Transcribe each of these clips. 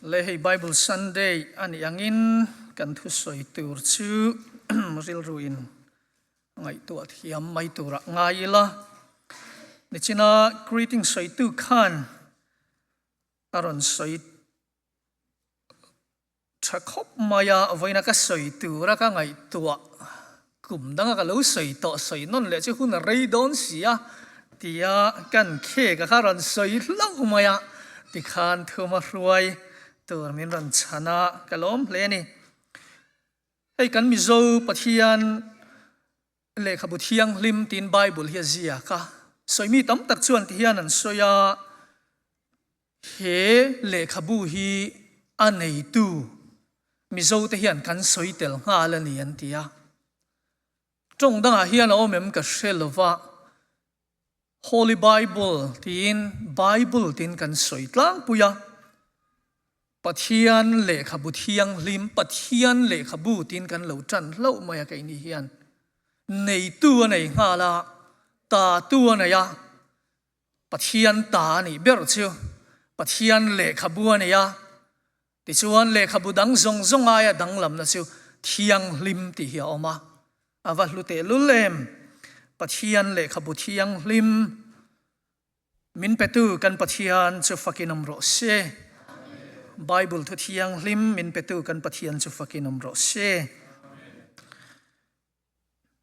Le hei Bible Sunday a nih angin kan thusawi tur chu rilru in ngaihtuah thiam mai turah ngai ila. Nichina greeting sawitu khan a rawn sawi Tha khawp mai a, vawiina ka sawi tura ka ngaihtuah kum danga ka lo sawi tawh sawi nawn leh chu hun a rei dawn si a tia kan khek a kha rawn sawi hlauh mai a tikhan thuma hruai tur min rawn chhan a, ka lawm hle a ni. Hei kan Mizo Pathian lehkhabu thianghlim tiin Bible hi a ziak a, sawimi tam tak chuan tihian an sawi a, He lehkhabu hi a neitu Mizote hian kan sawi tel nghal a ni an ti a. Tawng dangah hian a awm em ka hre lo va, Holy Bible tiin Bible tiin kan sawi tlangpui a. Pathian lehkhabu thianghlim, Pathian lehkhabu tiin kan lo tan hlauh mai a keini hian. Neitu a nei nghal a, tatu a nei a. Pathian ta a nih ber chu Pathian lehkhabu a ni a, tichuan lehkhabu dang zawng zawng aia danglamna chu thianghlim tih hi a awm a, a va hlu tehlul em! Pathian lehkhabu thianghlim min petu kan Pathian chu fakin awm rawh se. Bible thu thianghlim min petu kan Pathian chu fakin awm rawh se.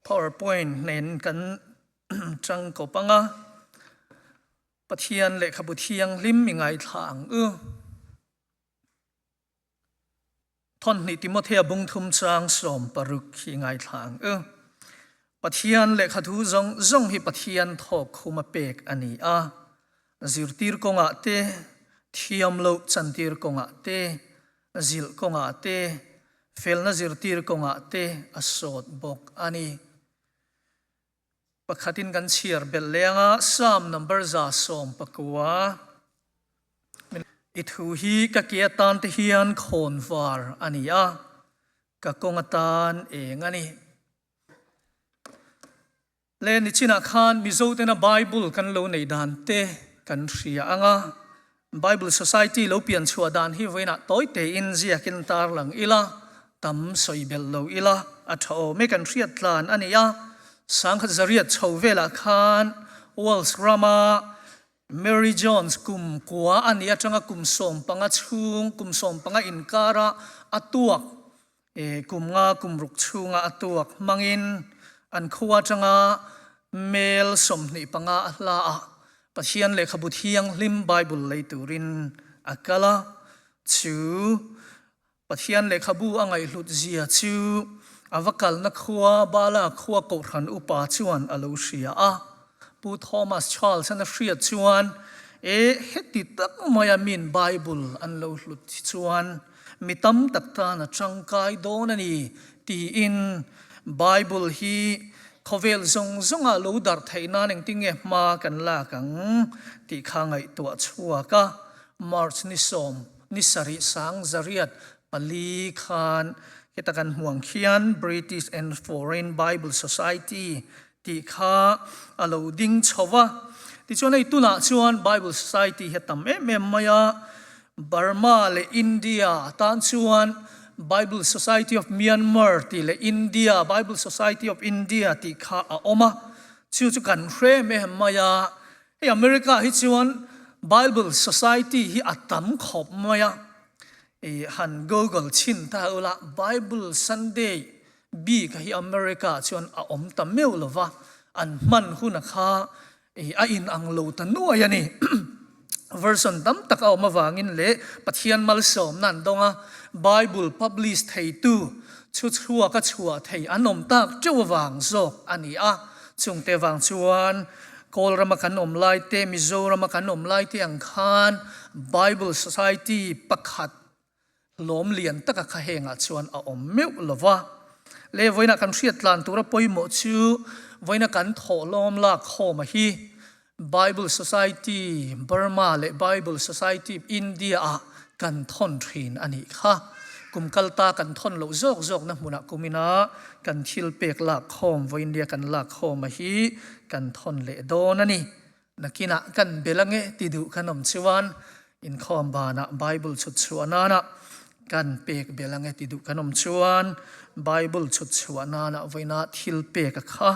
PowerPoint nen kan chang kawp ang a, Pathian lehkhabu thianghlim i ngaithla ang u. Thawnhnih Timothea bungthum chang 16 hi ngaithla ang u. Pathian lehkhathu zawng zawng hi Pathian thawk khuma pek a ni a, zirtir kawngah te, thiam loh chantir kawngah te, zilh kawngah te, felna zirtir kawngah te a sawt bawk a ni. Pakhatin kan chhiar belh leng a, Psalm number 119. I thu hi ka ke atan te hian khawnvar a ni a, ka kawng atan eng a ni. Le nichinah khan Mizo tena Bible kan lo neih dan te kan hria ang a, Bible Society lo pian chhuah dan hi vawiinah tawi tein ziakin tarlang ila, tam sawi belh lo ila a tha awm e kan hriat tlan a ni a. 1800 chho velah khan Wales rama Mary Jones kum kua a nih atanga kum 15 chhung, kum 15 inkara a tuak Kum nga kum ruk chhunga a tuak hmangin an khua atanga mel 25 a hla a, Pathian lehkhabu thianghlim Bible lei turin a kal a. Chu Pathian lehkhabu a ngaihhlut zia chu a va kalna khua Bala khua kohhran upa chuan a lo hria a. Pu Thomas Charles-an a hriat chuan, E, heti tak maia min Bible an lo hlut hi chuan Mi tam tak tan a tangkai dawn a ni tiin Bible hi khawvel zawng zawngah lo darh theih nan engtinge hma kan lak ang tih kha ngaihtuah chhuak a. March ni sawm ni sarih 1904 khan heta kan hmuh ang khian British and Foreign Bible Society tih kha a lo ding chho va. Tichuan hei tunah chuan Bible Society hi a tam em em mai a, Burma leh India tan chuan Bible Society of Myanmar tih leh India Bible Society of India tih kha a awm a, chu chu kan hre em em mai a. Hei America hi chuan Bible Society hi a tam khawp mai a, i han Google chhin ta ula Bible Sunday Bik hi America chuan a awm ta meuh lo va, an hman huna kha a in ang lo ta nuai a ni. Version tam tak a awm avangin leh Pathian malsawmna an dawng a, Bible publish theitu chu chhuak a chhuah thei an awm tak teuh avang zawk a ni a. Chungte vang chuan Kawl rama kan awm lai te, Mizorama kan awm lai te ang khan Bible Society pakhat Lawm lian taka kha hengah chuan a awm meuh lo va. Le vawiinah kan hriat tlan tura pawimawh chu vawiina kan thawhlawm lak khawm a hi Bible Society Burma leh Bible Society India ah kan thawn thin a nih kha. Kum kalta kan thawn loh zawk zawkna hmunah kumina kan thil pek lak khawm vawiin nia kan lak khawm a hi kan thawn leh dawn a ni. Nakinah kan bel ange ti duh kan awm chuan. Inkhawm banah Bible chhut chhuah nana kan pek belh ange ti duh kan awm chuan Bible chhut chhuah nana vawiina thil pek a kha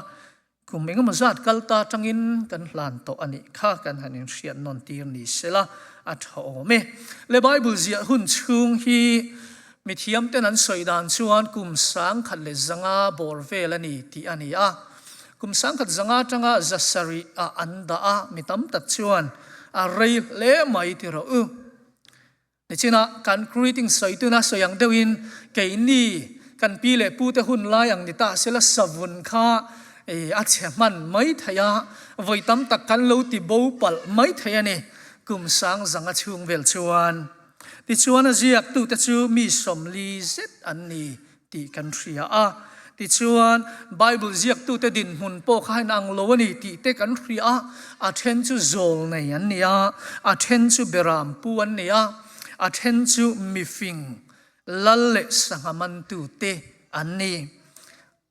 kum engemaw zat kal ta atangin kan hlan tawh a nih kha kan han inhriat nawn tir ni sela a tha awm e. Le Bible ziah hun chhung hi mithiam ten an sawi dan chuan kum 1500 bawr vel a ni tih a ni a. Kum 1005 atanga 700 ah an dah a, mi tam tak chuan a rei hle mai ti rawh u. Nichinah kan greeting sawi tuna sawi ang deuhin keini kan pi leh pute hun lai ang ni ta sela savun kha a chhe hman mai thei a, vawi tam tak kan lo ti bo palh mai thei a ni, kum 1005 chhung vel chuan. Tichuan a ziaktute chu mi 40 zet an ni. tih kan hria a. Tichuan, Bible ziaktute dinhmun pawh kha in ang lo a ni tih te kan hria a. A then chu zawl nei an ni a, a then chu beram pu an ni a, a then chu mifing, lal leh sangha mantute an ni.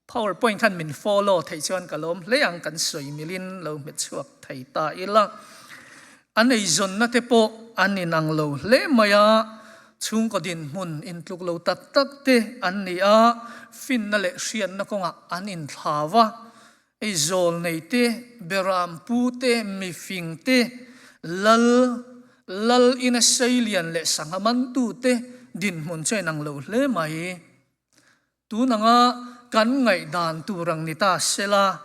Powerpoint khan min follow theih chuan ka lawm hle ang, kan sawi milin lo hmet chhuak thei ta ila. An eizawnna te pawh an inang lo hle mai a, chhungkaw dinhmun intluk lo tak tak te an ni a, finna leh hriatna kawngah an inthlau a. Eizawl nei te, beram pu te, mifing te, lal, lal ina seilian leh sangha mantu te dinhmun chu a inang lo hle mai. Tun anga kan ngaihdan tur ang ni ta sela,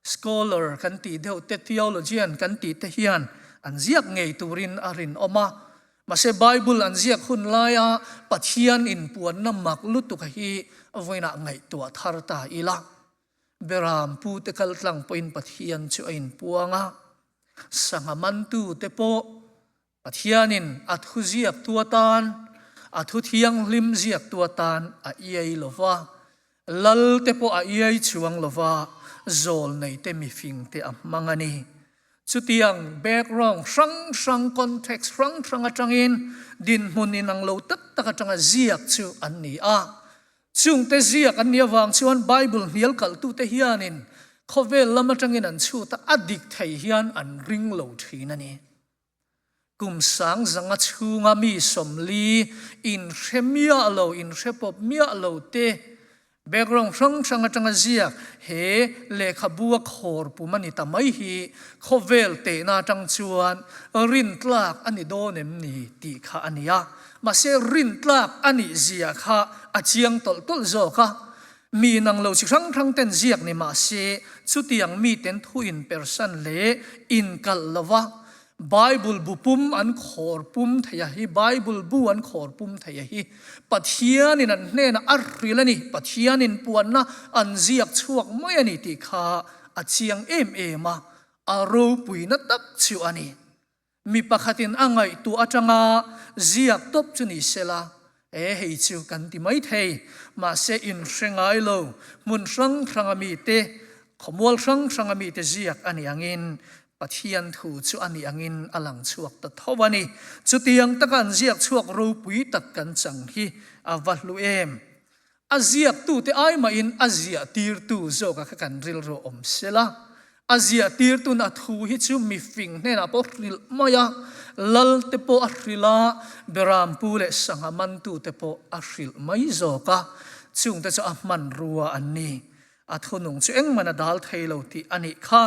scholar kan tih deuh te, theologian kan tih te hian an ziak ngei turin a rinawm a. Mahse Bible an ziak hun laia Pathian inpuanna mak lutuk hi vawiinah ngaihtuah thar ta ila. Beram pute kaltlang pawhin Pathian chu a inpuang a, sangha mantute pawh Pathianin a thu ziaktu atan, a thu thianghlim ziaktu atan a iai lo va, lalte pawh a iai chuang lo va, zawlneite mifingte a hmang a ni. Chutiang background hrang hrang, context hrang hrang atangin dinhmun inang lo tak tak atanga ziak chu an ni a. Chungte ziak an nih avang chuan Bible hnial kalhtute hianin khawvel lam atangin an chhut a, a dik thei hian an ring lo thin a ni. Kum 1005 chhunga mi 40 inhre miah lo, inhre pawp miah lo te background hrang hrang atanga ziak he lehkhabu a khawr pum a ni ta mai hi khawvel tehna atang chuan rintlak a ni dawn em ni tih kha a ni a. Mahse rintlak a nih zia kha a chiang tawlh tawlh zawk a. Mi inang lo chi hrang hrang ten ziak ni mah se, chutiang miten thu inpersan leh inkalh lova Bible bu pum an khawr pum thei a hi, Bible bu an khawr pum thei a hi, Pathianin an hnenah a hril a ni, Pathianin puanna an ziak chhuak mai a ni tih kha a chiang em em a, a ropuina tak chu a ni. Mi pakhatin a ngaihtuah atanga ziak tawp chu ni sela, e hei chu kan ti mai thei. Mahse inhre ngai lo, hmun hrang hranga mite, khawmual hrang hranga mite ziak a nih angin Pathian thu chu a nih angin a lang chhuak ta tho a ni. Chutiang taka an ziak chhuak ropui tak kan chang hi a va hlu em! A ziaktute ai mahin a ziahtirtu zawka kha kan rilru awm sela, a ziahtirtun a thu hi chu mifing hnenah pawh hrilh mai a, lalte pawh a hrilh a, berampu leh sangha mantute pawh a hrilh mai zawk a, chungte chu a hmanrua an ni. A thunung chu engman a dal thei lo tih a nih kha.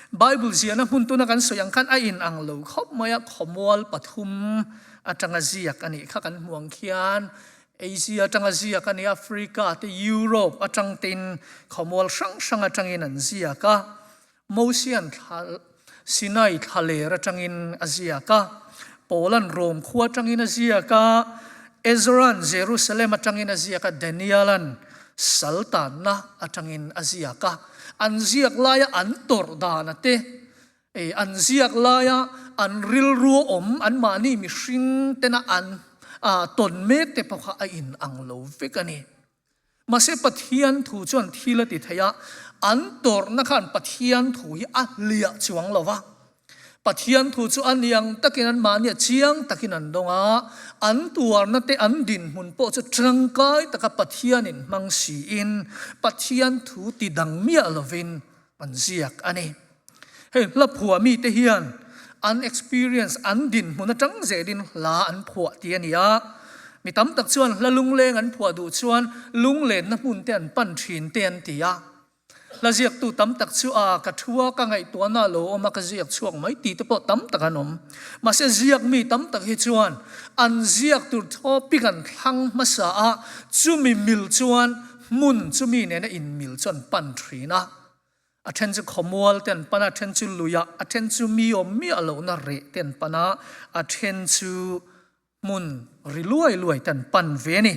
Bible ziahna hmun tuna kan sawi ang khan a inang lo khawp mai a, khawmual pathum atanga ziak a nih kha kan hmu ang khian Asia atanga ziak a ni, Africa te Europe atang tein khawmual hrang hrang atangin an ziak a, Mosian thla Sinai thlaler atangin a ziak a, Paulan Rome khua atangin a ziak a, Ezra'n Jerusalem atangin a ziak a, Daniela'n Saltanna atangin a ziak a. An ziak laia an tawrh dana te, an ziak laia an rilru awm, anmahni mihring tena an tawn mek te pawh kha a inang lo vek a ni. Mahse Pathian thu chuan thil a ti thei a, an tawrhna khan Pathian thu hi a hliah chuang lo va. Pathian thu chu a niang takin anmahni a chiang takin an dawng a, an tuarna te an dinhmun pawh chu tangkai taka Pathianin hmang siin Pathian thu ti dang miah lovin an ziak a ni. Hei hla phua mite hian an experience, an dinhmun atang zelin hla an phuah tih a ni a. Mi tam tak chuan hla lungleng an phuah duh chuan lunglenna hmun te an pan thin te an ti a. Hla ziaktu tam tak chu a ka thu a, ka ngaihtuahna a lo awm a, ka ziak chhuak mai tih te pawh tam tak an awm. Mahse ziak mi tam tak hi chuan an ziak tur topic an thlang hmasa a, chumi mil chuan hmun chumi nena inmil chu an pan thin a. A then chu khawmual te an pan a, a then chu luiah, a then chu mi awm miah lohna reh te an pan a, a then chu hmun ri luai luai te an pan ve a ni.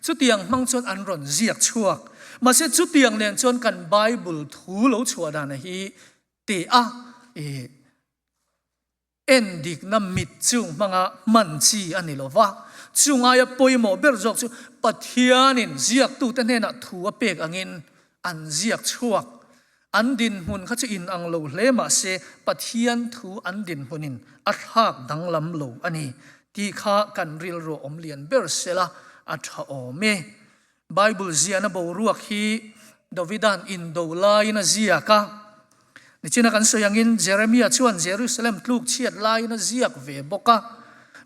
Chutiang hmang chuan an rawn ziak chhuak. Mahse chutiang nen chuan kan Bible thu lo chhuah dana hi teh a, ih, Endikna mit chung hmanga hman chi a ni lo va, chung aia pawimawh ber zawk chu Pathianin ziaktute hnenah thu a pek angin an ziak chhuak. An dinhmun kha chu inang lo hle mah se Pathian thu an dinhmunin a thlak danglam lo a ni tih kha kan rilru awm lian ber sela a tha awm e. Bible ziahna boruak hi Davida'n indo laiin a ziak a. Nichina kan sawi angin Jeremia chuan Jerusalem tluk chhiat laiin a ziak ve bawk a.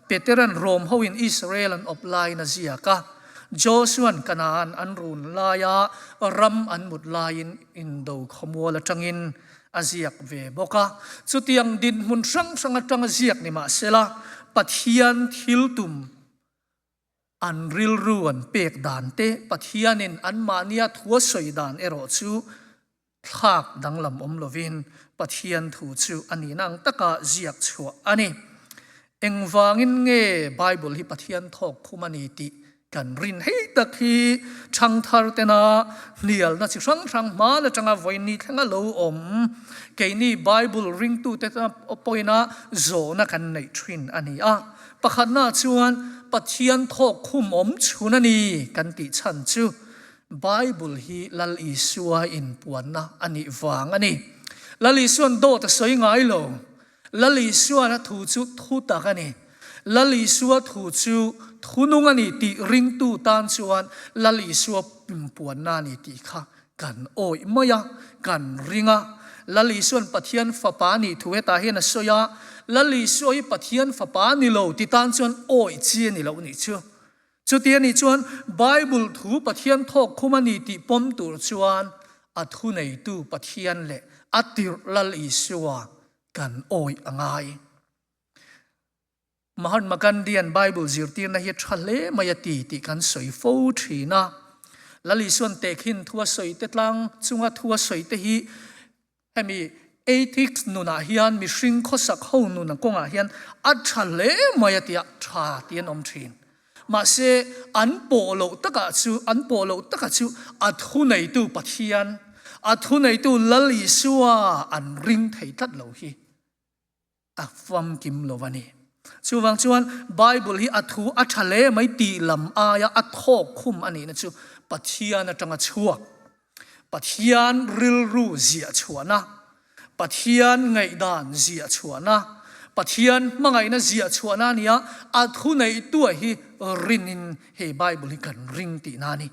Petera'n Rom hoin Israel an awp laiin a ziak a. Joshua'n Kanaan an run laia ram an mut laiin indo khawmual atangin a ziak ve bawk a. Chutiang dinhmun hrang hrang atanga ziak ni mahsela Pathian thiltum An rilru an pek dan te, Pathianin anmahnia thu a sawi dan erawh chu thlak danglam awm lovin Pathian thu chu a nihna ang taka ziak chhuah a ni. Engvangin nge Bible hi Pathian thawk khum a ni tih kan rin hei tak hi thangthar tena hnialna chi hrang hrang hman atanga vawiin ni thlenga lo awm keini Bible ringtute pawhin-a zawhna kan neih thin a ni a. Pakhatna chuan Pathian thawk khum awm chhun a ni kan tih chhan chu Bible hi Lal Isua inpuanna a nih vang a ni. Lal Isua'n dawt a sawi ngai lo. Lal Isua'n a thu chu thu tak a ni. Lal Isua thu chu thu nung a ni tih ringtu tan chuan Lal Isua inpuanna a ni tih kha kan awih mai a, kan ring a. Lal Isua'n Pathian Fapa a nih thu hetah hian a sawi a, Lal Isua hi Pathian Fapa a ni lo ti tan chuan awih chi a ni loh nih chu. Chuti a nih chuan Bible thu Pathian thawk khum a ni tih pawm tur chuan a thuneitu Pathian leh a tirh Lal Isua kan awih a ngai. Mahatma Gandhi-a'n Bible zirtirna hi a tha hle mai a ti tih kan sawi fo thin a. Lal Isua'n tehkhin thu a sawi te tlang chunga thu a sawi te hi hemi atheist nunah hian mihring khawsak ho nuna kawngah hian a tha hle mai a tia tha tih an awm thin. Mahse, an pawh loh takah chu an pawh loh takah chu a thuneitu Pathian, a thuneitu Lal Isua an ring thei tlat lo hi. A famkim lo a ni. Chuvang chuan Bible hi a thu a tha hle mai tih lam aia a thawk khum a nihna chu Pathian atanga chhuak, Pathian rilru ziah chhuahna, Pathian ngaihdan ziah chhuahna, Pathian hmangaihna ziah chhuahna a ni a, a thuneihtua hi rinin he Bible hi kan ring tihna a ni.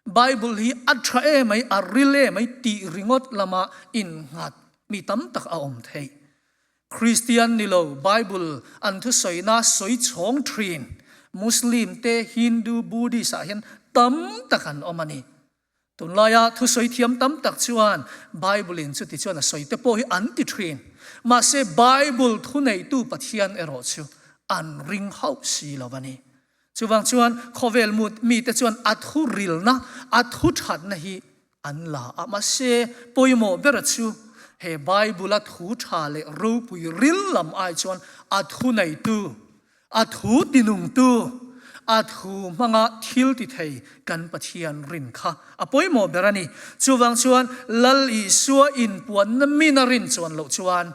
Bible hi a tha emai, a ril emai tih ringawt lama innghat mi tam tak a awm theih. Kristian ni lo Bible an thusawina sawi chhawng thin Muslim te, Hindu, Buddhist ah hian tam tak an awm a ni. Tunlaia thusawi thiam tam tak chuan Bible in chuti chuan a sawi te pawh hi an ti thin. Mahse Bible thuneitu Pathian erawh chu an ring hauh si lo a ni. Chuvang chuan khawvel mite chuan a thu rilna, a thu thatna hi an la a. Mahse, pawimawh bera chu he Bible-a thu tha leh ropui ril lam ai chuan a thu neitu, a thu tinungtu, a thu hmanga thil ti thei kan Pathian rin kha a pawimawh ber a ni. Chuvang chuan Lal Isua inpuanna min a rin chuan loh chuan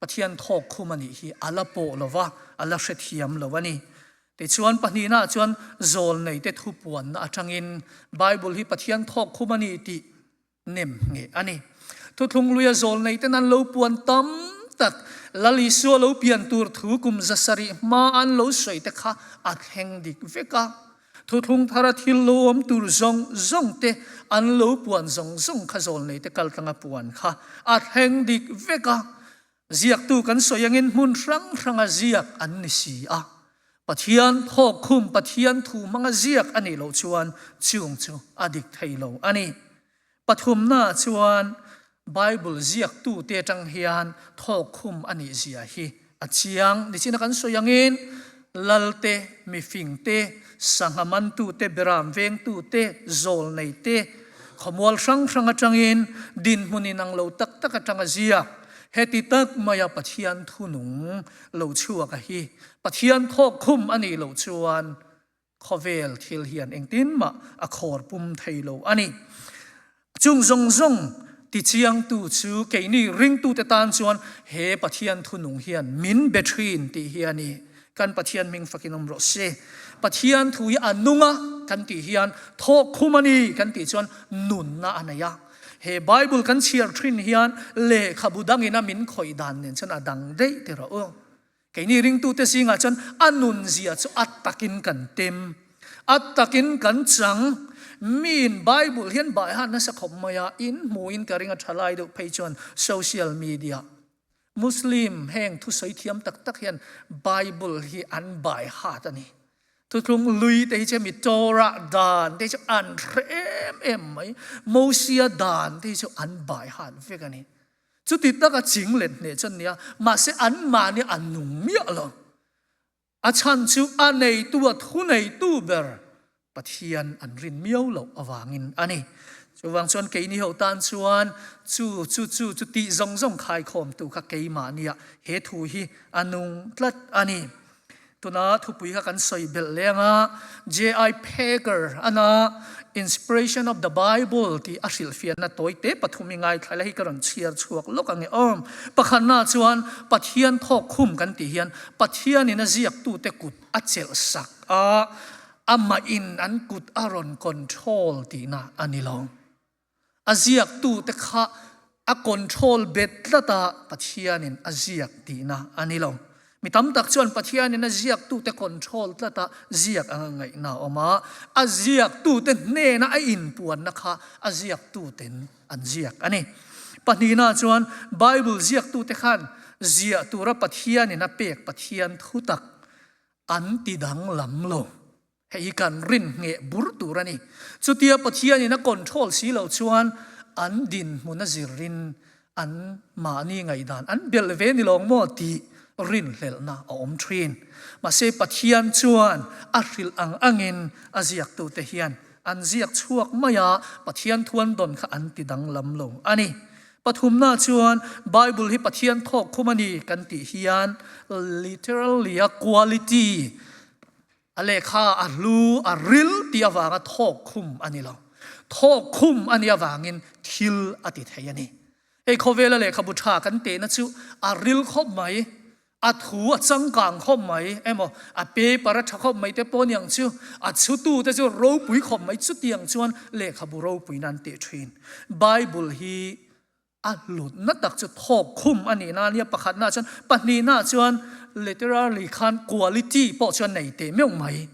Pathian thawk khum a nih hi a la pawh lo va, a la hrethiam lo a ni. Tichuan, pahnihnaah chuan zawlneite thupuanna atangin Bible hi Pathian thawk khum a ni tih nem ngheh a ni. Thuthlungluia zawlneiten an lo puan tam tak, Lal Isua lo pian tur thu kum 700 hma an lo sawi te kha a thleng dik vek a. Thuthlung thara thil lo awm tur zawng zawng te an lo puan zawng zawng kha zawlneite kaltlanga puan kha a thleng dik vek a. Ziaktu kan sawi angin hmun hrang hranga ziak an ni si a. Pathian thawkkhum, Pathian thu hmanga ziak a nih loh chuan chung chu a dik thei lo a ni. Pathumnaah chuan Bible ziaktute atang hian thawkkhum a nih zia hi a chiang. Nichina kan sawi angin Lalte, mifingte, sangha mantute, beram vengtute, zawlneite, khawmual hrang hrang atangin dinhmun inang lo tak tak atanga ziak heti tak maia Pathian thunung lo chhuak a hi Pathian thawkkhum a nih loh chuan khawvel thil hian engtin mah a khawr pum thei lo a ni. Chung zawng zawng tichiangtu chu keini ringtute tan chuan he Pathian thunung hian min be thin tih hi a ni. Kan Pathian hming fakin awm rawh se. Pathian thu hi a nung a kan tih hian thawkkhum a ni kan tih chuan nunna a nei a. He Bible kan chhiar thin hian lehkhabu dangin a min khawih dan nen chuan a dang daih ti rawh u. Keini ringtute zingah chuan a nunzia chu a takin kan tem, a takin kan chang. Miin Bible hian baiha nasa khawp mai a, in hmuhin ka ring a tha lai deuh phei chuan social media Muslim heng thusawi thiam tak tak hian Bible hi an baihat a ni. Thuthlung lui te hi chu mi Torah dan te hi chu an hre em em mai. Mosia dan te hi chu an baihat vek a ni. Chuti taka ching let hneh chuan nia, mahse anmahni a nung miah lo. A chhan chu a neitu a thuneitu ber Pathian an rin miau loh avangin a ni. Chuvang chuan keini ho tan chuan chu chu chu chu tih zawng zawng khaikhawmtu kha keimahnia he thu hi a nung tlat a ni. Tuna thupui kha kan sawi belh leng a, J.I. Packer ana Inspiration of the Bible tih a hrilhfiahna tawi te pathum i ngaithla la hi ka rawn chhiar chhuak lawk ang e aw. Pakhatna chuan Pathian thawk khum kan tih hian Pathianin a ziaktute kut a chelh sak a, amahin an kut a rawn control tihna a ni lo. A ziaktute kha a control bet tlat a, Pathianin a ziak tihna a ni lo. Mi tam tak chuan Pathianin a ziaktute control tlat a ziak anga ngaihna a awm a, a ziaktute hnena a inpuanna kha a ziaktuten an ziak a ni. Pahnihna chuan Bible ziaktute khan ziah tura Pathianin a pek Pathian thutak an ti danglam lo. Hei hi kan rin ngheh bur tur a ni. Chutia Pathianin a control si loh chuan an dinhmun a zirin an mahni ngaihdan an belh ve ni lawng maw tih rinhlelhna a awm thin. Mahse Pathian chuan a hrilh ang angin a ziaktute hian an ziak chhuak mai a, Pathian thuan dawn kha an ti danglam lo a ni. Pathumna chuan Bible hi Pathian thawk khum a ni kan tih hian literally a quality A lehkha a hlu, a ril tih avanga thawk khum a ni lo. Thawk khum a nih avangin thil a ti thei a ni. Hei khawvela lehkhabu tha kan tehna chu a ril khawp mai, a thu a changkang khawp mai emaw, a paper a tha khawp mai te pawh niang chu, a chhutute chu ropui khawp mai chutiang chuan lehkhabu ropui nan teh thin. Bible hi A hlutna tak chu thawk khum a nih na ania pakhatna chuan pahnihna chuan literally khan quality pawh chuan nei teh meuh mai.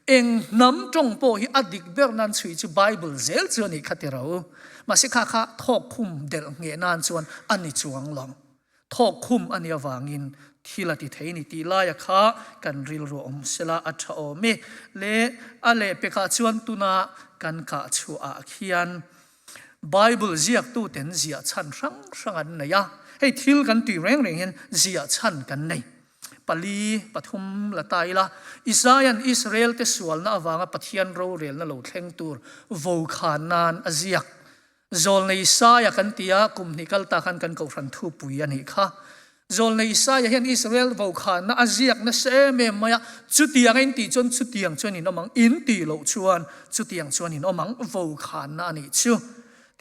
Eng hnam tawng pawh hi a dik ber nan chhui chu Bible zel chu a nih kha ti ro. Mahse kha kha thawk khum delh ngheh nan chuan a ni chuang lo. Thawk khum a nih avangin thil a ti thei ni tih laia kha kan rilru awm sela a tha awm e. Le a lehpekah chuan tuna kan kah chhuah ah khian Bible ziaktuten ziah chhan hrang hrang an nei a, hei thil kan tih reng reng hian ziah chhan kan nei. Pali, pathum la ta ila, Isaia'n Israelte sualna avanga Pathian rorelna lo thleng tur vokhan nan a ziak. Zawlnei Isaia kan ti a, kum hnih kal ta khan kan kohhran thupui a nih kha. Zawlnei Isaia hian Israel vokhanna a ziak nasa em em mai a, chutiang a intih chuan chutiang chuan in awm ang, in tih loh chuan chutiang chuan in awm ang, vokhanna a nih chu.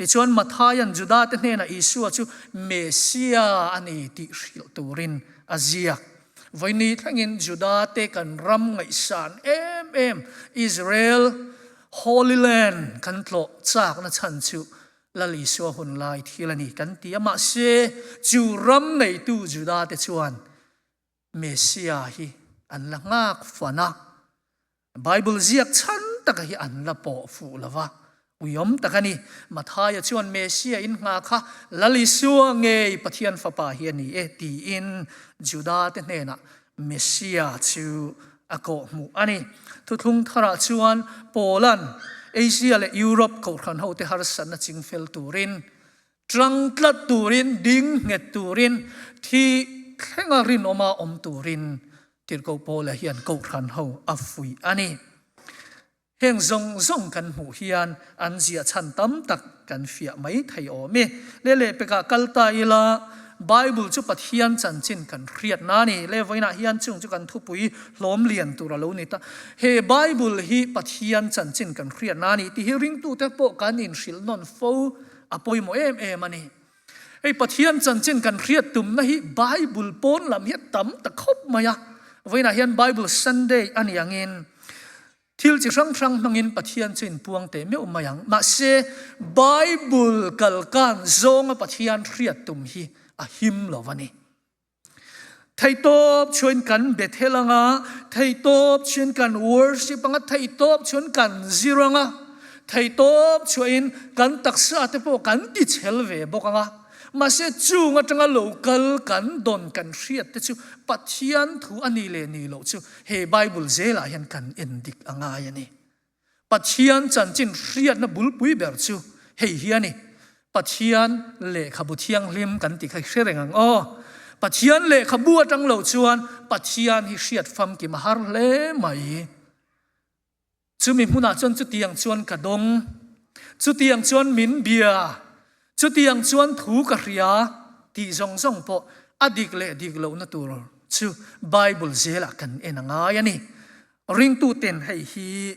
Tichuan Matthaia'n Judate hnenah Isua chu Messia a ni tih hrilh turin a ziak. Vawiini thlengin Judate kan ram ngaihsan em em Israel Holy Land kan tlawh chakna chhan chu Lal Isua hun lai thil a ni kan ti a, mahse chu ram neitu Juda te chuan Messia hi an la nghak fan a, Bible ziak chhan taka hi an la pawh fuh lo va. Uiawm tak a ni. Mathaia chuan Messia in hna kha Lal Isua ngei Pathian Fapa hi a ni e tiin Juda-te hnenah Messia chu a kawhhmuh a ni. Thuthlung tharah chuan Paula'n Asia leh Europe kohhran hote harsatna chingfel turin, tang tlat turin, ding nghet turin, thi thlenga rinawma awm turin Tirhkoh Paula hian kohhran ho a fuih a ni. Heng zawng zawng kan hmuh hian an ziah chhan tam tak kan fiah mai thei awm e. Le lehpekah kal ta ila, Bible chu Pathian chanchin kan hriatna a ni. Le vawiinah hian chung chu kan thupui hlawm lian tur a lo ni ta. He Bible hi Pathian chanchin kan hriatna a ni tih hi ringtute pawh kan inhrilh nawn fo a pawimawh em em a ni. Hei Pathian chanchin kan hriat tumna hi Bible pawn lam hi a tam ta khawp mai a. Vawiinah hian Bible Sunday a ni angin thil chi hrang hrang hmangin Pathian chu inpuang teh meuh mai ang. Mahse, Bible kalkan zawnga Pathian hriat tum hi a him lo a ni. Theihtawp chuan kan Bethel anga, theihtawp chuan kan worship anga, theihtawp chuan kan zir anga, theihtawp chuain kan taksa te pawh kan ti chhel ve bawk anga. Mahse chung atanga lo kal kan dawn kan hriat te chu Pathian thu a ni leh ni loh chu he Bible zelah hian kan en dik a ngai a ni. Pathian chanchin hriatna bulpui ber chu hei hi a ni, Pathian lehkhabu thianghlim kan tih kha i hre reng ang aw. Pathian lehkhabu atang lo chuan Pathian hi hriat famkim a har hle mai. Chumi hmunah chuan chutiang chuan ka dawng, chutiang chuan min bia, chutiang chuan thu ka hria tih zawng zawng pawh a dik leh dik lohna tur chu Bible zelah kan en a ngai a ni. Ringtuten hei hi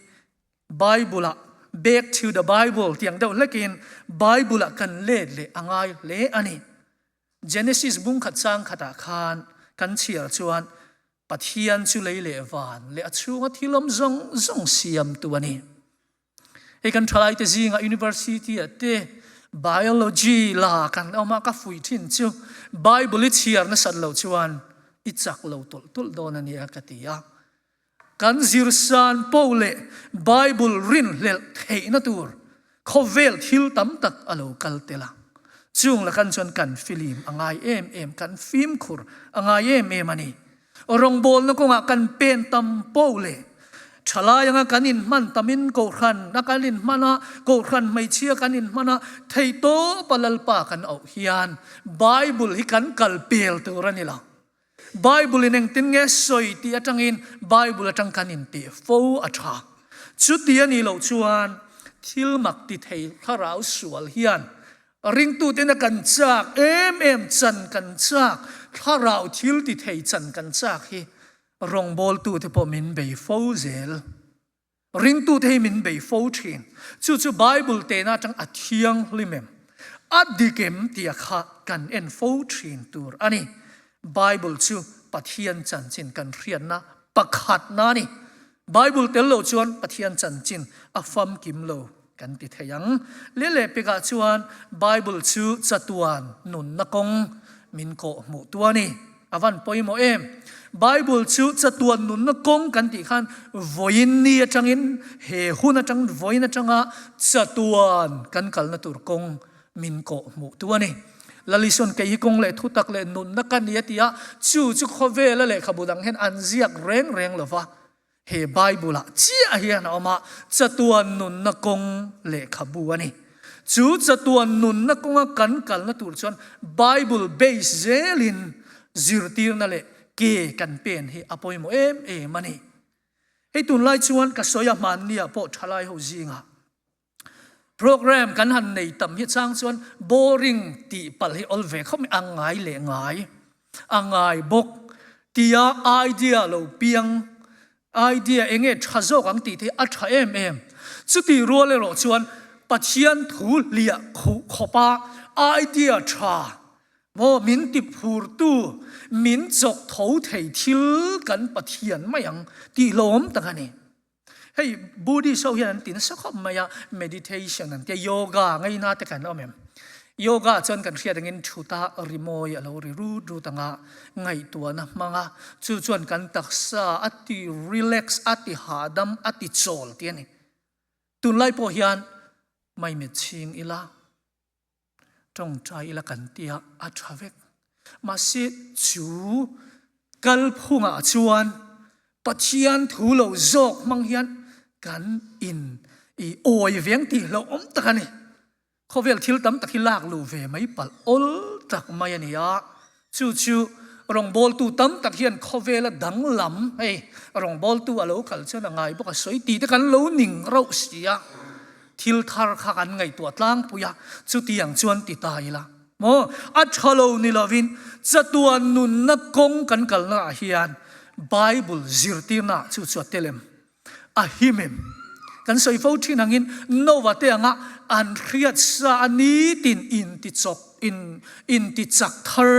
Bible ah back to the Bible tiang deuh hlekin Bible ah kan let leh a ngai hle a ni. Genesis bung khat chang khatah khan kan chhiar chuan Pathian chu lei leh van leh a chhunga thil awm zawng zawng siamtu a ni. Hei kan thalaite zingah university ah te biology la kan awm a ka fuih thin chu Bible i chhiar nasat loh chuan i chak lo tulh tulh dawn a nia ka ti a. Kan zirsan poh leh Bible rinhlelh theihna tur khawvel thil tam tak a lo kal tel a. Chung lakan chuan kan filim a ngai em em, kan fimkhur a ngai em em a ni. Rawngbawlna kawngah kan pen tam poh leh thalai anga kan inhman tamin kohhran a kan inhman a, kohhran hmeichhia kan inhman a, theihtawpa Lalpa kan auh hian Bible hi kan kal pel tur a ni lo. Bible in engtin nge sawi tih atangin Bible atang kan intih fo a tha. Chuti a nih loh chuan thil mak ti thei thlarau sual hian ringtuten a kan chak em em chan kan chak, thlarau thil ti thei chan kan chak hi rawngbawltute pawh min bei fo zel. Ringtute hi min bei fo thin. Chu chu Bible tehna atang a thianghlim em, a dik em tia kha kan en fo thin tur a ni. Bible chu Pathian chanchin kan hriatna pakhatna a ni. Bible tel lo chuan Pathian chanchin a famkim lo kan ti thei ang. Leh lehpekah chuan Bible chu chatuan nunna kawng min kawhhmuh tu a ni. A van pawimawh em? Bible chu chatuan nunna kawng kan tih khan vawiin ni atangin he hun atang vawiin atanga chatuan kan kalna tur kawng min kawhhmuh tu a ni. Lalison kei hi kawng leh thutak leh nunna ka ni a ti a, chu chu khawvela lehkhabu dang hian an ziak reng reng lova, He Bible-ah chiah hian a awm a, chatuan nunna kawng lehkhabu a ni. Chu chatuan nunna kawnga kan kalna tur chuan Bible base zelin zirtirna leh ke kan pen hi a pawimawh em em a ni. Hei tunlai chuan ka sawi a hmanni-ah pawh thalai ho zingah Program kan han nei tam hi chang chuan boring tih palh hi awl ve khawp mai, a ngai leh ngai, a ngai bawk tia idea lo piang, idea eng nge tha zawk ang tih te hi a tha em em. Chutih rual erawh chuan Pathian thu hliah khuh khawpa idea tha maw min ti phurtu, min chawk tho thei thil kan Pathian mai ang tih hlawm tak a ni. Hei Buddhist ho hian an ti nasa khawp mai a, meditation an tia, yoga ngaina te kan awm em? Yoga chuan kan hriat angin thuta rimawi a lo ri rut rut anga ngaihtuahna hmang a, chu chuan kan taksa a ti relax, a ti hahdam, a ti chawl tih a ni. Tunlai pawh hian. Maimet chhing ila, tawngtai ila kan tia a tha vek. Mahse chu kalphungah chuan Pathian thu lo zawk hmang hian kan in i awi veng tih hlauhawm tak a ni. Khawvel thil tam tak hi lak luh ve mai palh awl tak mai a ni a, chu chu rawngbawltu tam tak hian khawvela danglam hei rawngbawltu a lo kal chuan a ngai bawk a sawi tih te kan lo ning rauh si a, thil thar kha kan ngaihtuah tlangpui a, chutiang chuan ti ta ila maw a tha lo ni lovin chatuan nunna kawng kan kalna ah hian Bible zirtirna ah chu chu a tel em? A him em? Kan sawi fo thin angin Noah te anga an hriat sa a nitin intichawk in intichak thar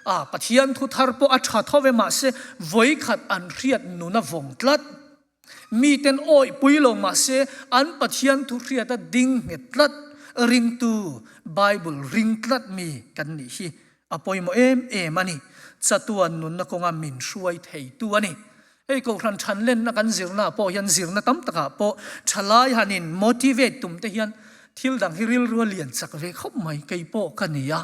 a Pathian thu thar pawh a tha tho ve mahse vawikhat an hriat nun a vawng tlat. Miten awihpui lo mahse an Pathian thu hriat a ding nghet tlat ringtu Bible ring tlat mi kan nih hi a pawimawh em em a ni. Chatuan nunna kawnga min hruai theitu a ni. Hei Kohhran thanlenna kan zirna ah pawh hian zirna tam takah pawh thalai han in motivate tum te hian thil dang hi rilru a lian chak ve khawp mai kei pawh ka ni a.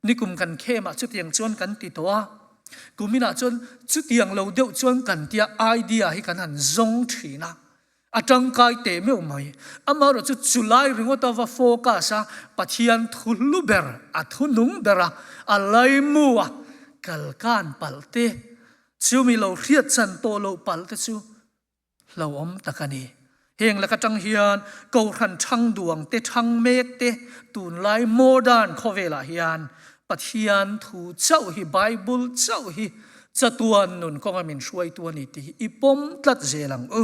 Nikum kan khem ah chutiang chuan kan ti tawh a, kumin ah chuan chutiang lo deuh chuan kan tia idea hi kan han zawng thin a, a tangkai teh meuh mai. Amaherawhchu chulai ringawt a va focus a, Pathian thu hlu ber, a thu nung ber a, a laimu a kalkan palh te Chumi lo hriat chan tawh loh palh te chu hlauhawm tak a ni. Heng lak atang hian Kohhran thang duang te, thang mek te, tunlai modern khawvelah hian Pathian thu chauh hi, Bible chauh hi chatuan nun kawnga min hruaitu a ni tih hi i pawm tlat zel ang u.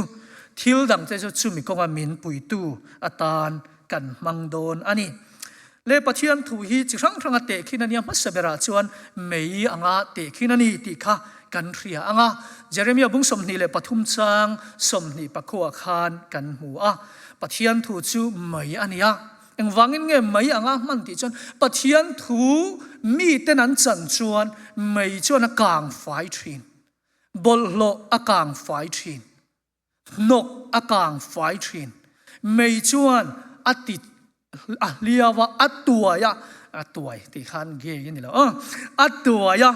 Thil dang te chu chumi kawnga min puitu atan kan hmang dawn a ni. Le Pathian thu hi chi hrang hranga tehkhin a nia hmasa berah chuan mei anga tehkhin a ni tih kha kan hria ang a. Jeremia bung 23 chang 24 khan kan hmu a. Pathian thu chu mei a ni a. Engvangin nge mei anga hman tih chuan Pathian thu miten an chan chuan mei chuan a kang fai thin. Bawlhhlawh a kang fai thin. Hnawk a kang fai thin. Mei chuan a ti a hliau a, a tuai a, a tuai tih khan gay a ni lo a, a tuai a,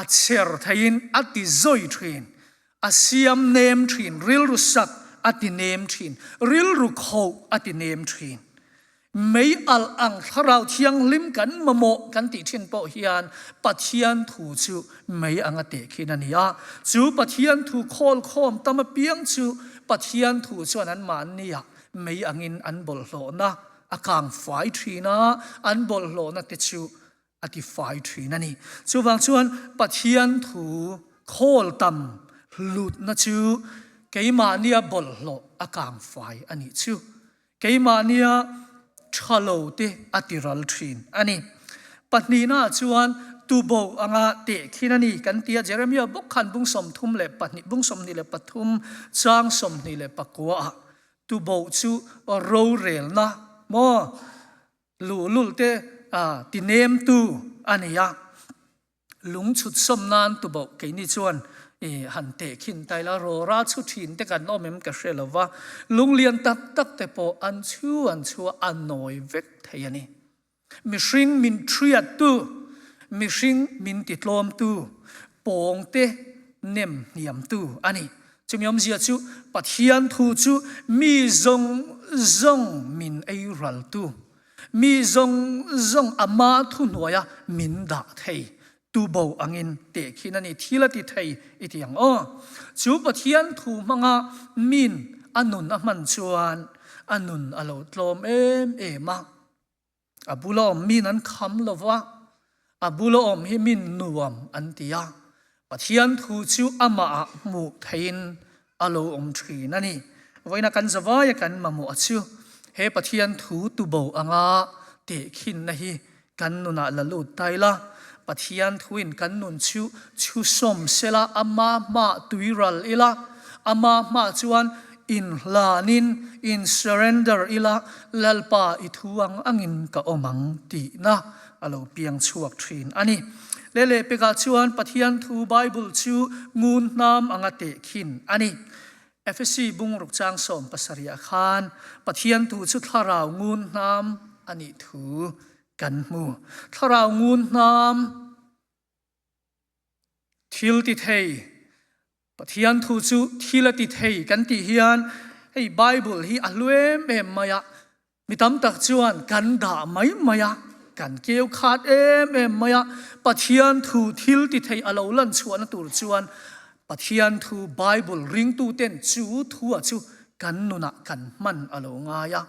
a chher theiin a ti zawi thin, a siam nem thin, rilru sak a ti nem thin, rilru khoh a ti nem thin. Mei alh ang Thlarau Thianghlim kan mamawh kan tih thin pawh hian Pathian thu chu mei anga tehkhin a ni a. Chu Pathian thu khawl khawm tam apiang chu Pathian thu chuan anmahniah mei angin an bawlhhlawhna a kang fai thin a, an bawlhhlawhna te chu a ti fai thin a ni. Chuvang chuan Pathian thu khawl tam hlutna chu keimahnia bawlhhlawh a kang fai a nih chu. Keimahnia tha lo te a ti ral thin a ni. Pahnihnaah chuan tubo anga tehkhin a ni kan ti a, Jeremia bawk khan bung 32, bung 23 chang 29 ah tubo chu rorelna maw Luhlul te ti nemtu a ni a, lung chhut sawm nan tuboh keini chuan han tehkhin ta ila, rawra chhu thin te kan awm em ka hre lo va, lung lian tak tak te pawh an chhu an chhu a, a nawi vek thei a ni. Mihring min thiattu, mihring min titlawmtu, pawng te nem hniamtu a ni. Chumi awmzia chu Pathian thu chu mi zawng zawng min ei raltu, mi zawng zawng ama thuhnuaia min dah thei tu bo angin tehkhin a ni, thil a ti thei i ti ang aw. Chu Pathian thu hmanga min a nun a hman chuan a nun a lo tlawm em em a. A bula awm min an kham lo va, a bula awm hi min nuam an ti a. Pathian thu chu amahah hmuh theihin a lo awm thin a ni. Vawiina kan zavaia kan mamawh chu he Pathian thu tubo anga tehkhinna hi kan nunah la lut ta ila. Pathian thuin kan nun chu chhusawm sela, ama hmaah tuiral ila, ama hmaah chuan inhlanin in surrender ila, Lalpa i thu ang angin ka awm ang tihna a lo piang chhuak thin a ni. Leh lehpekah chuan Pathian thu Bible chu ngun hnam anga tehkhin a ni. Efesi bungruk chang 17 ah khan Pathian thu chu thlarau ngun hnam a nih thu kan hmu. Thlarau ngun hnam thil ti thei Pathian thu chu thil a ti thei kan tih hian hei Bible hi a hlu em em mai a, Mi tam tak chuan kan dah mai mai a, kan keu khat em em mai a, Pathian thu thil ti thei a lo lan chhuahna tur chuan Pathian thu Bible ringtuten chu thua chu kan nunah kan hman a lo ngai a,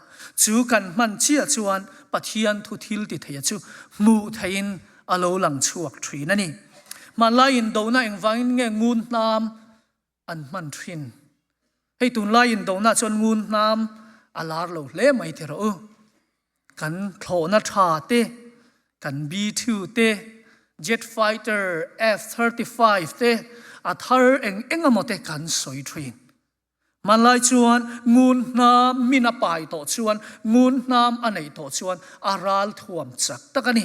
chu kan hman chiah chuan Pathian thu thil ti thei a chu hmuh theihin a lo lang chhuak thin a ni. Hmanlai indona engvangin nge ngun hnam an hman thin. Hei tunlai indona chuan ngun hnam a lar lo hle mai ti rawh u. Kan thlawhna tha te, kan B-2 te, jet fighter F-35 te, a thar eng eng emaw te kan sawi thin. Hmanlai chuan ngun hnam min a pai tawh chuan ngun hnam a neih tawh chuan a ral thuam chak tak a ni.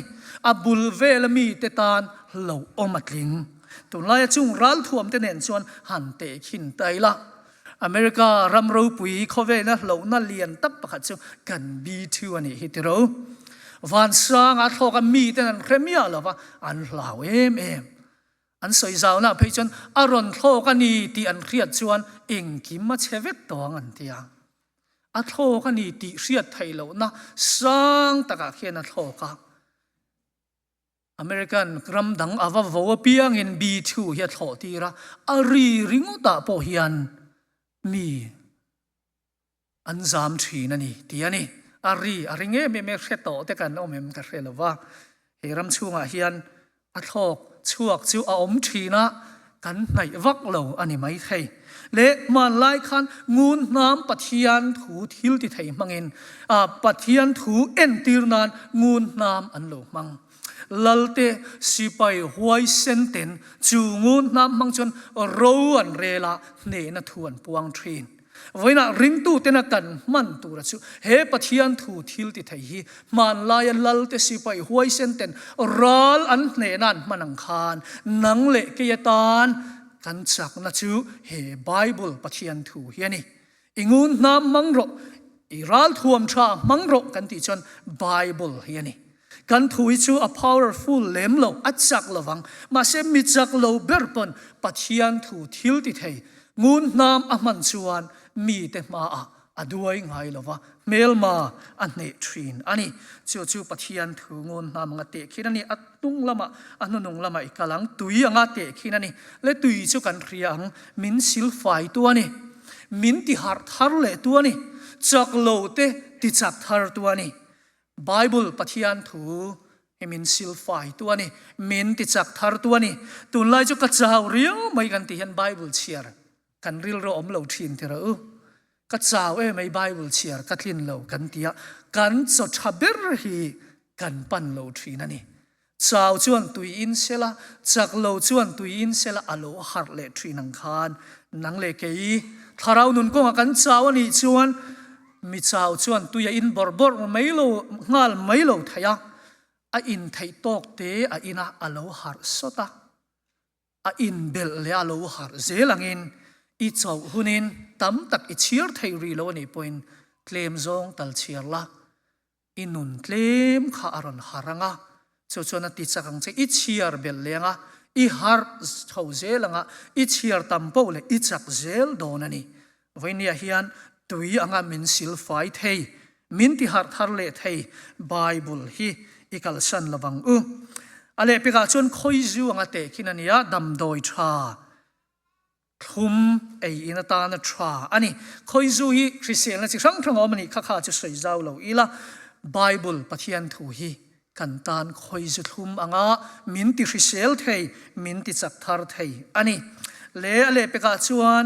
A bul vela mite tan hlauhawm a tling. Tunlaia chung ralthuamte nen chuan han tehkhin ta ila, America ram ropui khawvela hlauhna lian tak pakhat chu kan B-2 a nih hi tiro. Vansanga thlawka miten an hre miah lova, an hlau em em. An sawi zauna phei chuan a rawn thlawk a ni tih an hriat chuan engkim a chhe vek tawh ang an ti a. A thlawk a ni tih hriat theih lohna sang takah khian a thlawk a. American ram dang a va vo apiangin B-2 hi a thlawh tir a, a ri ringawtah pawh hian mi an zam thin a ni tih a ni. A ri a ring em em e, hre tawh te kan awm em ka hre lo va. He ram chhungah hian a thlawk chhuak chu a awm thin a, kan hnaih vak lo a ni mai thei. Le hmanlai khan ngun hnam Pathian thu thil ti thei hmangin Pathian thu entir nan ngun hnam an lo hmang. Lalte sipai huaisen ten chu ngun hnam hmang chuan ro an rel a, hnehna thu an puang thin. Vawiinah ringtuten a kan hman tura chu he Pathian thu thil ti thei hi hmanlaia Lalte sipai huaisen ten ral an hnehna an hman ang khan nang leh kei atan kan chakna chu he Bible Pathian thu hi a ni. I ngun hnam hmang rawh, i ral thuam tha hmang rawh kan tih chuan Bible hi a ni. Kan thu hi chu a powerful lem lo, a chak lovang. Mahse mi chak lo ber pawn Pathian thu thil ti thei ngun hnam a hman chuan mite hmaah a duai ngai lova, hmelma a hneh thin a ni. Chu chu Pathian thu ngun hnam anga tehkhin a ni. A hnung lamah, a hnunung lamah i kal ang, tui anga tehkhin a ni. Le tui chu kan hria ang, min silfai tu a ni. Min ti harh thar leh tu a ni. Chak lo te ti chak thar tu a ni. Bible Pathian thu hi min silfai tu a ni, min tichak thar tu a ni. Tunlai chu ka chau riau mai kan tih hian Bible chhiar kan rilru awm lo thin ti rawh u. Ka chau e mai Bible chhiar ka tlin lo kan ti a, kan chaw tha ber hi kan pan lo thin a ni. Chau chuan tui in sela, chak lo chuan tui in sela a lo harh leh thin ang khan nang leh kei thlarau nun kawngah kan chau a nih chuan mi chau chuan tui a in bawrh bawrh mai lo nghal mai lo thei a, a in theih tawk te a in a, a lo harh sawt a. A inbelh leh a lo harh zel angin i chauh hunin tam tak i chhiar thei rih lo a nih pawhin tlem zawng tal chhiar la, i nun tlem kha a rawn harh ang a, chu chuan a ti chak ang che, i chhiar belh leh ang a, i harh chho zel ang a, i chhiar tam poh leh i chak zel dawn a ni. Vawinia hian tui anga min silfai thei, min ti harh thar leh thei Bible hi i kalsan lo vang u. A lehpekah chuan khawizu anga tehkhin a ni a, damdawi tha thlum ei in atana tha a ni. Khawizu hi hriselna chi hrang hrang a awm a nih kha kha chu sawi zau lo ila, Bible Pathian thu hi kan tan khawizu thlum anga min ti hrisel thei, min ti chak thar thei a ni. Le a lehpekah chuan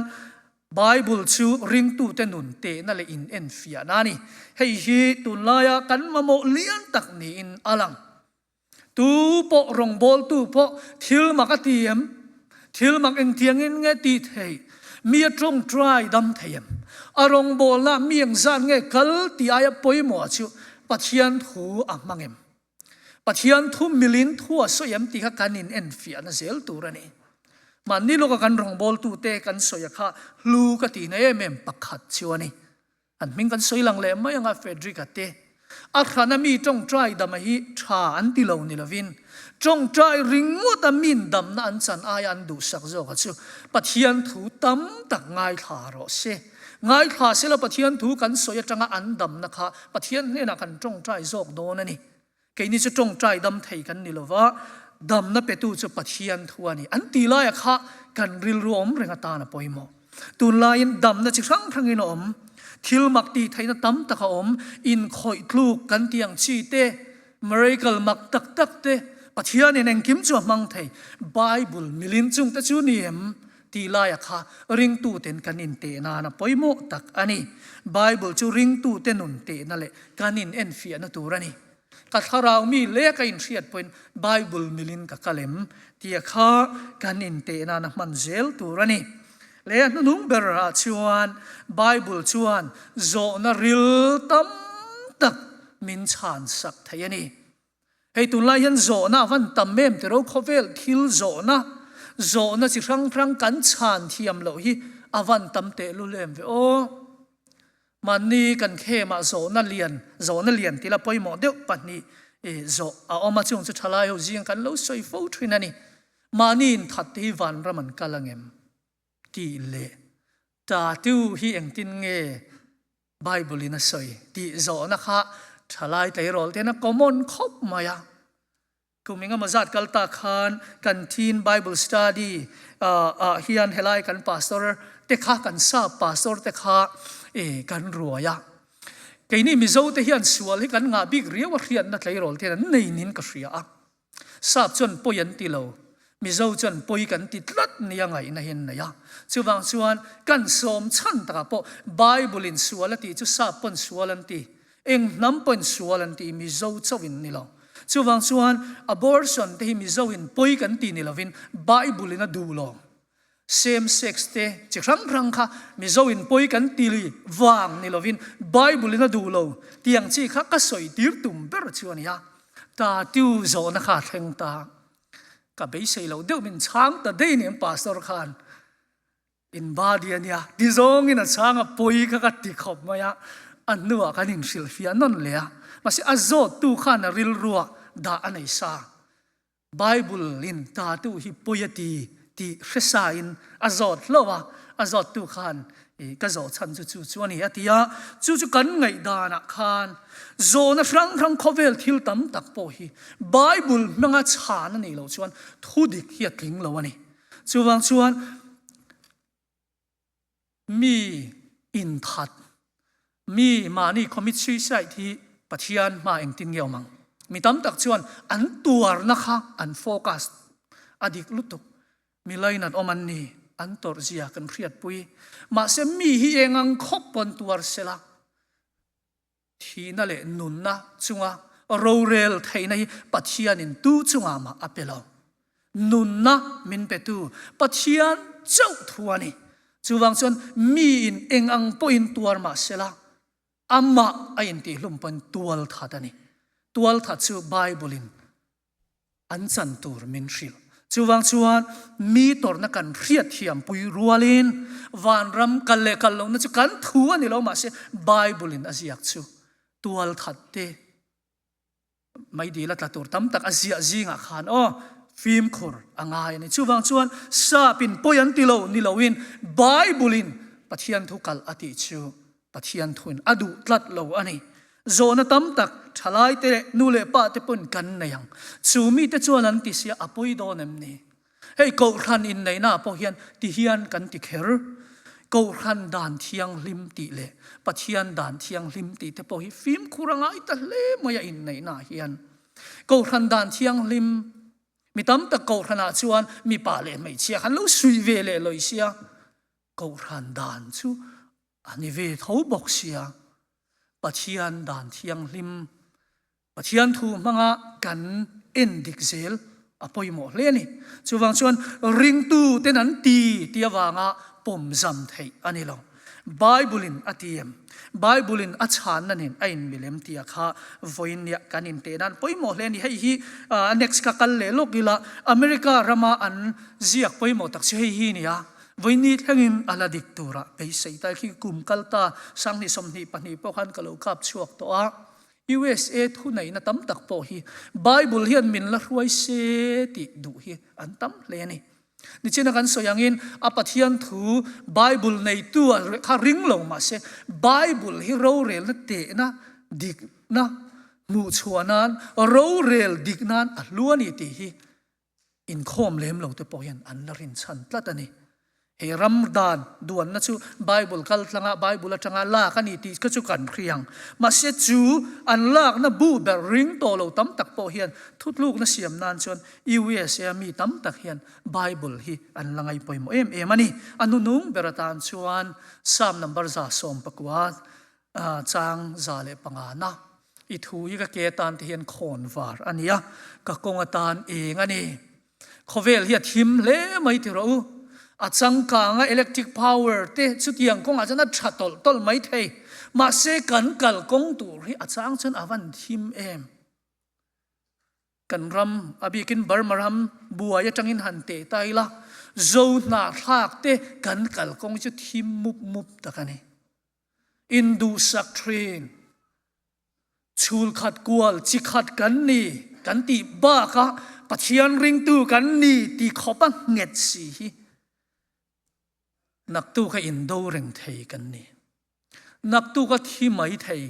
Bible chu ringtute nun tehna leh in enfiahna a ni. Hei hi tunlaia kan mamawh lian tak niin a lang. Tu pawh rawngbawltu pawh thil mak a ti em? Thil mak engtiangin nge ti thei? Mi a tawngtai dam thei em? A rawngbawlna mi engzat nge kal tih aia pawimawh chu Pathian thu a hmang em? Pathian thu milin thu a sawi em tih kha kan in enfiahna zel tur a ni. Mahni lawka kan rawngbawltute kan sawi a kha hlu ka tihna em em pakhat chu a ni. An hming kan sawi lang leh mai anga Frederick-a te. A hrana mi tawngtai dama hi tha an ti lo ni lovin tawngtai ringawta min damna an chan aia an duhsak zawka chu Pathian thu tam tak ngaithla rawh se. Ngaithla sela Pathian thu kan sawi atanga an damna kha Pathian hnenah kan tawngtai zawk dawn a ni. Keini chu tawngtai dam thei kan ni lova, damna petu chu Pathian thu a ni. An ti laia kha kan rilru awm reng atan a pawimawh. Tunlaiin damna chi hrang hrangin a awm. Thil mak tih theihna tam tak a awm. Inkhawih tluk kan tih ang chi te, miracle mak tak tak te, Pathianin engkim chu a hmang thei. Bible milin chungte chu ni em? Tih laia kha ringtuten kan inteh nan a pawimawh tak a ni. Bible chu ringtute nun tehna leh kan inenfiahna tur a ni. Ka thlarau mi leh ka inhriat pawhin Bible milin ka kal em? Tia kha kan inteh nan a hman zel tur a ni. Leh a hnuhnung berah chuan Bible chuan zawhna ril tam tak min chhansak thei a ni. Hei tunlai hian zawhna a van tam em tiro khawvel thil zawhna, zawhna chi hrang hrang kan chhan thiam loh hi a van tam tehlul em ve aw. Mahni kan khemah zawhna lian, zawhna lian tila pawimawh deuh pahnih zawh a awm a, chung chu thalai ho zing kan lo sawi fo thin a ni. Mahni inthat te hi vanram an kal angem tih leh tattoo hi engtin nge Bible in a sawi tih zawhna kha thalai tleirawl ten a common khawp mai a. Kum engemaw zat kal tak khan kan teen Bible study ah hian helai kan pastor te kha kan sap pastor te kha kan ruai a. Keini Mizo te hian sual hi kan ngah bik riau a hriatna tleirawl ten an nei nin ka hria a. Sap chuan pawi an ti lo, Mizo chuan pawi kan ti tlat nia ngaihna hi an nei a. Chuvang chuan kan sawm chhan takah pawh Bible in sual a tih chu sap pawn sual an ti, eng hnam pawhin sual an ti, Mizo chauhin ni lo. Chuvang chuan abortion te hi Mizo in pawi kan ti ni lovin Bible in a duh lo. Same sex te chi hrang hrang kha Mizo in pawi kan ti li vang ni lovin Bible in a duh lo tiang chi kha ka sawi tir tum ber chu a ni a. Tattoo zawhna kha a thleng ta. Ka beisei loh deuh min chhang ta daih nen Pastor khan in body a nia ti zawngin a chhang a pawi kha ka ti khawp mai a. A hnuah kan inhrilhfiah nawn leh a. Mahse a zawttu khan a rilruah dah a nei sa. Bible in tatu hi pawi a ti tih hresa in a zawt hlauh a, a zawttu khan i ka zawh chhan chu chu chu a ni a ti a, chu chu kan ngaihdanah khan zawhna hrang hrang khawvel thil tam tak pawh hi Bible hmanga chhan a nih loh chuan thudik hi a tling lo a ni. Chuvang chuan Mi inthat, mi mahni commit suicide hi Pathian hma engtin nge awm ang? Mi tam tak chuan an tuarna kha an focus a dik lutuk. Mi lainat awm an ni, an tawrhzia kan hriatpui. Mahse mi hi eng ang khawp pawn tuar sela, Thihna leh nunna chunga rorel theihna hi Pathianin tu chungah mah a pe lo. Nunna min petu Pathian chauh thu a ni. Chuvang chuan miin eng ang pawhin tuar mah sela, amah a intihhlum pawn tualthat a ni. Tualthat chu Bible-in an chan tur min hrilh. Chuvang chuan mi tawrhna kan hriatthiampui rualin vanram kal leh kal lohna chu kan thu a ni lo mahse Bible in a ziak chu tualthat te meidil a tla tur tam tak a ziah zingah khan aw fimkhur a ngai a ni. Chuvang chuan sap in pawi an ti lo ni loin Bible in Pathian thu kal a tih chu Pathian thuin a duh tlat lo a ni. Zawhna tam tak thalaite leh nu leh pa te pawn kan nei ang. Chu mite chuan an ti sia a pawi dawn em ni? Hei Kohhran inneihna ah pawh hian ti hian kan ti kher. Kohhran dan thianghlim tih leh Pathian dan thianghlim tih te pawh hi fimkhur a ngai ta hle mai a inneihna ah hian. Kohhran dan thianghlim mi tam tak Kohhran ah chuan mipa leh hmeichhia khan lo suih ve leh lawi sia. Kohhran dan chu a ni ve tho bawk sia. Pathian dan thianghlim, Pathian thu hmanga kan en dik zel a pawimawh hle a ni. Chuvang chuan ringtu ten an ti ti avanga pawm zam theih a ni lo. Bible in a ti em? Bible in a chhanna nen a inmil em tia kha vawiin nia kan inteh nan pawimawh hle a ni. Hei hi next ka kal leh lawk ila America rama an ziak pawimawh tak chu hei hi nia. Vawiin ni thlengin a la dik turah beisei ta khi kum kal ta sanghnih 22 pawh khan ka lo kap chhuak tawh a. USA thuneihna tam tak pawh hi Bible hian min la hruai se tih duh hi an tam hle a ni. Nichina kan sawi angin a Pathian thu Bible neitu a kha ring lo mahse Bible hi rorelna tehna dikna hmuhchhuah nan rorel dik nan a hlu a ni tih hi inkhawm lem lo te pawh hian an la rinchhan tlat a ni. He ram dan duanna chu Bible kal tlanga Bible atanga lak a ni tih kha chu kan hria ang. Mahse chu an lakna bu ber ring tawh lo tam tak pawh hian thutlukna siam nan chuan USA mi tam tak hian Bible hi an la ngai pawimawh em em a ni. A hnunung ber atan chuan Psalm number 119 chang 105 na i thu hi ka ke atan te hian khawn var a ni a, ka kawng atan eng a ni. Khawvel hi a thim hle mai ti rawh u. A changkanga electric power te chutiang kawngah chuan a tha tawlh tawlh mai thei. Mahse kan kal kawng tur hi a chang chuan a van thim em. Kan ram, a bikin Burma ram buai atangin han teh ta ila, Zo hnahthlak te kan kal kawng chu thim mup mup tak a ni. Induhsak thin. Chhul khat kual chi khat kan ni kan tih bakah Pathian ringtu kan ni ti khawp a nghet si hi naktuk a indo reng thei kan ni. Naktuk a thi mai thei.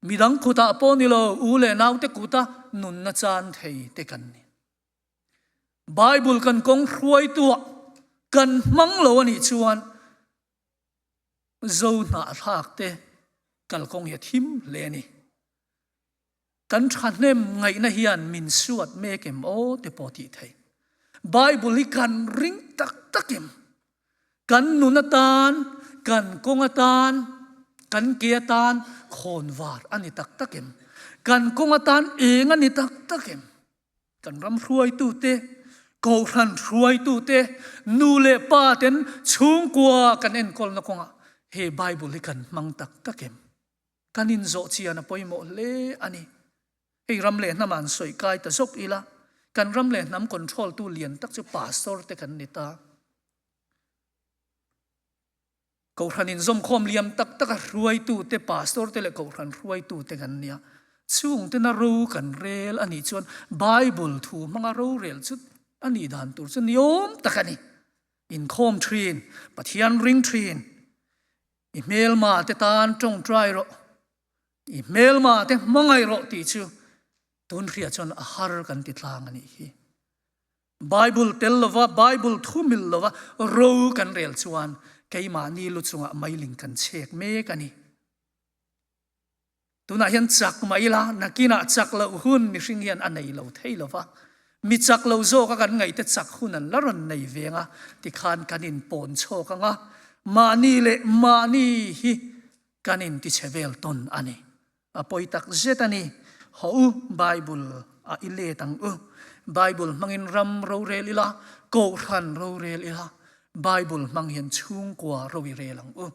Midang kutah pawh ni lo, u leh naute kuta nunna chan thei te kan ni. Bible kan kawng hruaituah kan hmang lo a nih chuan Zo hnahthlak te kalkawng hi a thim hle a ni. Kan thahnem ngaihna hian min suat mek em aw te pawh tih thei. Bible hi kan ring tak tak em? Kan nun atan, kan kawng atan, kan ke atan khawnvar a ni tak tak em? Kan kawng atan eng a ni tak tak em? Kan ram hruaitute, kohhran hruaitute, nu leh pa ten chhungkua kan enkawlna kawngah he Bible hi kan hmang tak tak em? Kan inzawh chian a pawimawh hle a ni. Hei ram leh hnam ah an sawi kai ta zawk ila, kan ram leh hnam control tu lian tak chu pastor te kan ni ta. Kohhran inzawmkhawm liam tak taka hruaitute, pastor te leh kohhran hruaitute kan nia. Chungtena ro kan rel a nih chuan Bible thu hmanga rorel chu a nih dan tur chu niawm tak a ni. Inkhawm thin, Pathian ring thin, i hmelma te tan tawngtai rawh, i hmelma te hmangaih rawh tih chu tun hriat chuan a har kan ti tlang a nih hi. Bible tel lova, Bible thu mil lova ro kan rel chuan keimahni lu chungah meiling kan chhek mek a ni. Tunah hian chak mah ila, nakinah chak loh hun mihring hian a nei lo thei lova. Mi chak lo zawka kan ngaihte chak hun an la rawn nei veng a, tikhan kan inpawn chhawk ang a, mahni leh mahni hi kan intichhe vel tawn a ni. A pawi tak zet a ni. Haw u, Bible a i let ang u. Bible hmangin ram rorel ila, kohhran rorel ila, Bible hmang hian chhungkua ro i rel ang u.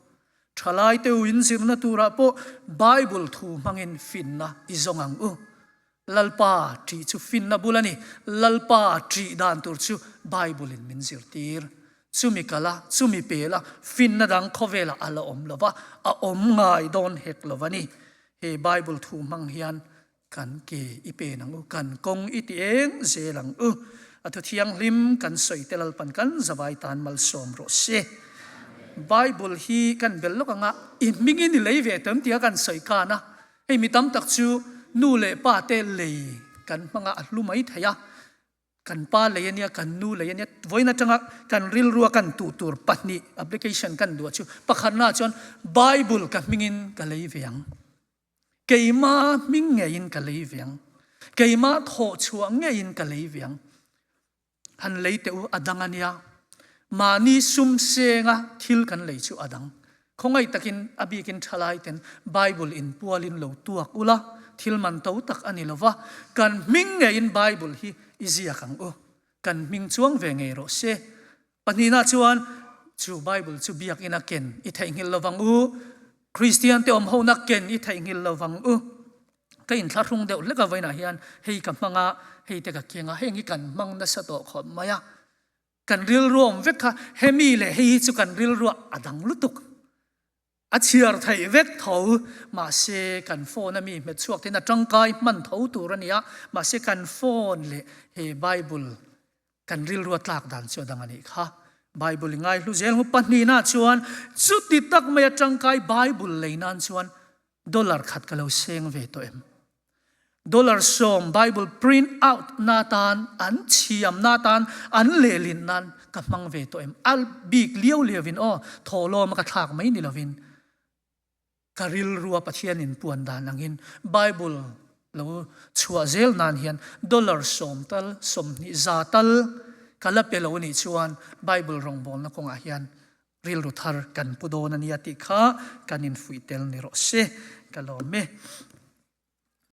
Thalai te u inzirna turah pawh Bible thu hmangin finna i zawng ang u. Lalpa ṭih chu finna bul a ni. Lalpa ṭih dan tur chu Bible in min zirtir. Chumi kal a, chumi pel a, finna dang khawvelah a la awm lo va, a awm ngai dawn hek lo a ni. He Bible thu hmang hian kan ke i pen ang u, kan kawng i ti eng zel ang u. A thu thianghlim kan sawi te Lalpan kan zavai tan malsawm rawh se. Bible hi kan bel lawk anga i hmingin i lei ve tawm tia kan sawi khan a, hei mi tam tak chu nu leh pa te lei kan hmanga a hlu mai thei a, Kan pa lei a nia, kan nu lei a nia, vawiin atanga kan rilrua kan tuh tur pahnih application kan duah chu pakhatnaah chuan Bible ka hmingin ka lei ve ang. Keima hming ngeiin ka lei ve ang. Keima thawhchhuah ngeiin ka lei ve ang. Han lei teh u a dang a nia. Mahni sum senga thil kan lei chu a dang. Khawngaih takin a bikin thalai ten Bible in pualin lo tuak ula, thil man to tak a ni lova, kan hming ngeiin Bible hi i ziak ang u. Kan hming chuang ve ngei rawh se. Pahnihna chuan. Chu Bible chu biakina ken i theihnghilh lovang u. Kristian te awm hona ken i theihnghilh lovang u. Ka inthlahrung deuh hlek a vawiinah hian hei ka hmang a, hei te ka keng a, heng hi kan hmang nasa tawh khawp mai a. Kan rilru awm vek kha hemi leh hei hi chu kan rilruah a dang lutuk. A chhiar theih vek tho, mahse kan phone a mi hmet chhuak ten a tangkai hman tho tur a ni a, mahse kan phone leh he Bible kan rilrua tlak dan chu a dang a nih kha. Bible i ngaihlu zel hmu pahnihna chuan chuti tak mai a tangkai Bible lei nan chuan dollar khat ka lo seng ve tawh em? Dollar sawm Bible print out na tan an thiam na tan an lehlin nan ka hmang ve tawh em? A bik liau liau in aw thawhlawm a ka thlak mai ni lovin ka rilrua Pathian in puan dan angin Bible lo chhuah zel nan hian dollar sawm tal 20 za tal ka la pe lo nih chuan Bible rawngbawlna kawngah hian Rilru thar kan pu dawn a nia tih kha kan infuih tel ni rawh se. Ka lawm e.